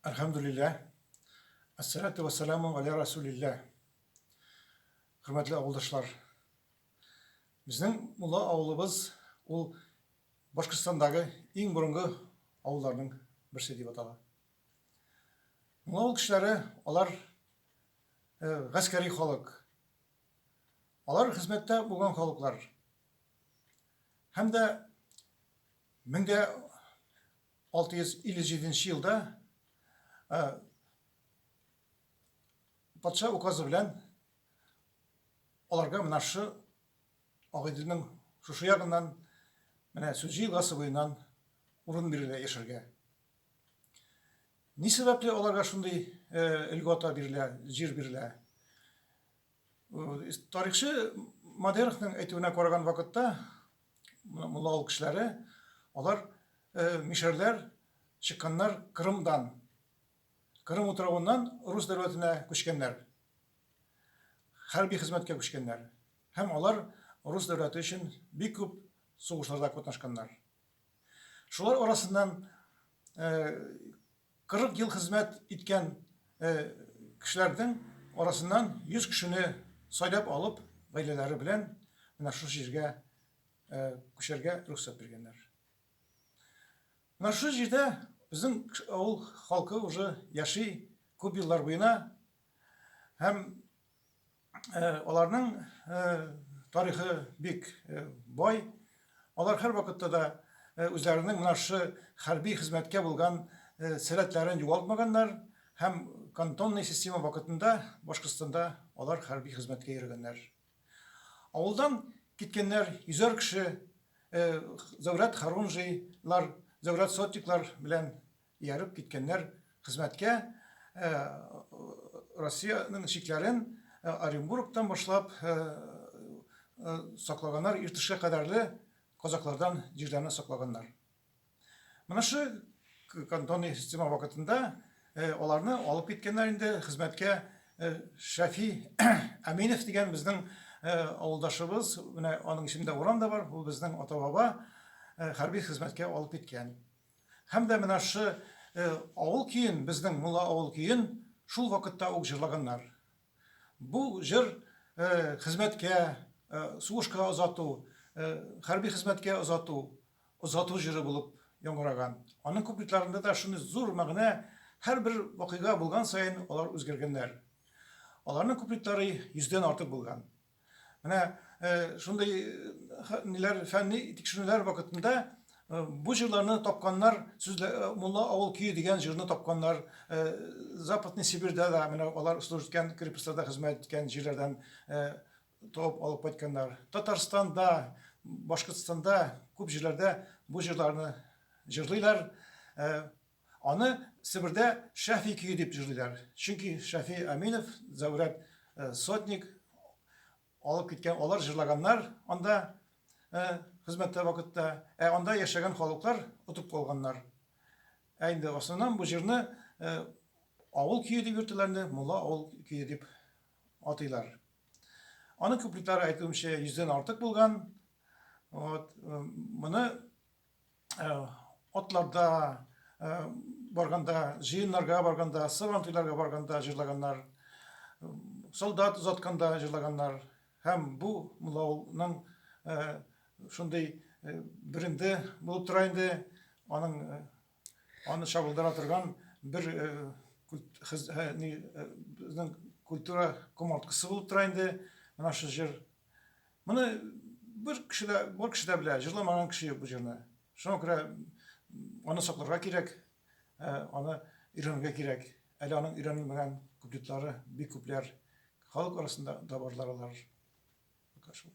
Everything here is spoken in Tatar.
Әлхәмдүлилләһ. Әссәләтү вәссәламу галә расулилләһ. Хөрмәтле авылдашлар. Безнең Мулла авылыбыз ул Башкортстандагы иң борынгы авылларның берсе дип атала. Мулла авыл кешеләре алар э, гаскәри халык. Алар хезмәттә булган халыклар. Һәм дә 1657 нче елда патша указы белән аларга менә шы Агыйделнең шушы ягыннан, менә Сүҗи елгасы буеннан урын бирелә яшәргә. Ни сәбәпле аларга шундый льгота бирелә, җир бирелә? Тарихчы Мадеровның әйтүенә караган вакытта, мулла авыл кешеләре, алар мишәрләр чыкканнар Кырымдан. Кырым утравыннан рус дәүләтенә күчкәннәр. Хәрби хезмәткә күчкәннәр. Һәм алар рус дәүләте өчен бик күп сугышларда катнашканнар. Шулар арасыннан 40 ел хезмәт иткән кешеләрнең арасыннан 100 кешене сайлап алып, гаиләләре белән менә шушы җиргә күчәргә рөхсәт биргәннәр. Менә шушы җирдә безнең авыл халкы уже яши күп еллар буена һәм Аларның тарихы бик бай. Алар һәрвакытта да үзләренең менә шушы хәрби хезмәткә булган сәләтләрен югалтмаганнар һәм кантонный система вакытында Башкортстанда алар хәрби хезмәткә йөргәннәр. Авылдан киткәннәр йөзәр кеше, Зәүрәт Харунжийлар, Зәүрәт Сотниклар белән ияреп киткәннәр хезмәткә Россиянең чикләрен Оренбургтан башлап саклаганнар, Иртышка кадәрле казаклардан җирләрне саклаганнар. Менә шу кантонный система вакытында аларны алып киткәннәр инде хезмәткә Шәфи Әминев дигән безнең авылдашыбыз, менә аның исемендә урам да бар, ул безнең ата-баба хәрби хезмәткә алып киткән. Һәм дә менә шы авыл көен, безнең мулла авыл көен шул вакытта ук җырлаганнар. Бу җыр хезмәткә, сугышка озату, хәрби хезмәткә озату, озату җыры булып яңгыраган. Аның куплетларында да шундый зур мәгънә, һәрбер вакыйга булган саен алар үзгәргәннәр. Аларның куплетлары йөздән артык булган. Менә шундый ниләр фәнни тикшеренүләр вакытында бу җырларны тапканнар, сүзләр Мулла авыл көе дигән җырны тапканнар. Западный Сибирьдә дә менә алар служить иткән крепостьларда хезмәт иткән җирләрдән табып алып кайтканнар. Татарстанда, Башкортстанда күп җирләрдә бу җырларны җырлыйлар. Аны Себердә Шәфи көе дип җырлыйлар. Чөнки Шәфи Әминов, Зәүрәт Сотник алып киткән, алар җырлаганнар анда хезмәттә вакытта. Ә анда яшәгән халыклар отып калганнар. Ә инде основном бу җырны авыл көе дип йөртәләр инде, мулла авыл көе дип атыйлар. Аның куплетлары, әйтүемчә, йөздән артык булган. Вот, моны атларда барганда, җыеннарга барганда, сабантуйларга барганда җырлаганнар, солдат озатканда җырлаганнар. Һәм бу муллаулның шундый бренды булып тора инде, аның аны чагылдыра торган бер безнең культура комарткысы булып тора инде менә шу җыр. Моны бер кеше дә, бар кеше дә белә, җырламаган кеше юк бу җырны. Шуңа күрә аны сакларга кирәк, аны өйрәнергә кирәк. Әле аның өйрәнелмәгән куплетлары бик күпләр. Халык арасында да барлар алар. Пока шул.